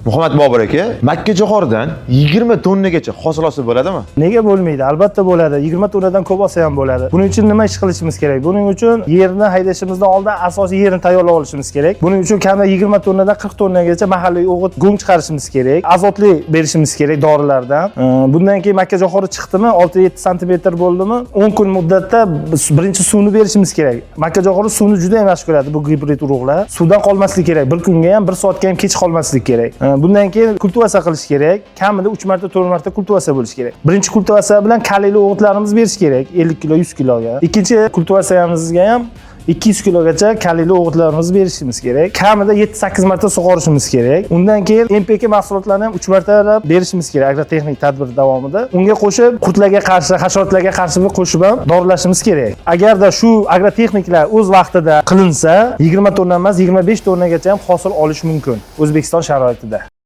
Muhammad Bobur aka, makkajo'xoridan 20 tonnagacha hosil olsa bo'ladimi? Nega bo'lmaydi? Albatta bo'ladi. 20 tonnadan ko'p olsa ham bo'ladi. Buning uchun nima ish qilishimiz kerak? Buning uchun yerni haydashimizdan oldin asosiy yerni tayyorlab olishimiz kerak. Buning uchun kamida 20 tonnadan 40 tonnagacha mahalliy o'g'it go'ng chiqarishimiz kerak. Azotli berishimiz kerak dorilardan. Bundan keyin makkajo'xori chiqdimi, 6-7 santimetr bo'ldimi, 10 kun muddatda birinchi suvni berishimiz kerak. Makkajo'xori suvni juda ham yaxshi ko'radi bu gibrid urug'lar. Suvdan qolmaslik kerak. Bir kunga ham, bir soatga ham kech qolmaslik kerak. Bundan keyin kultivatsiya qilish kerak. Kamida 3 marta, 4 marta kultivatsiya bo'lishi kerak. Birinchi kultivatsiya bilan kaliyli o'g'itlarimiz berish kerak, 50 kilo, 100 kiloga. Ikkinchi kultivatsiyamizga ham 200 kilogacha kaliyli o'g'itlarimizni berishimiz kerak. Kamida 7-8 marta sug'orishimiz kerak. Undan keyin NPK mahsulotlarini ham 3 martalab berishimiz kerak agrotexnik tadbir davomida. Unga qo'shib qurtlarga qarshi, hasharotlarga qarshi qo'shib ham dorilashimiz kerak. Agarda shu agrotexniklar o'z vaqtida qilinsa, 20 tonna emas, 25 tonnagacha ham hosil olish mumkin O'zbekiston sharoitida.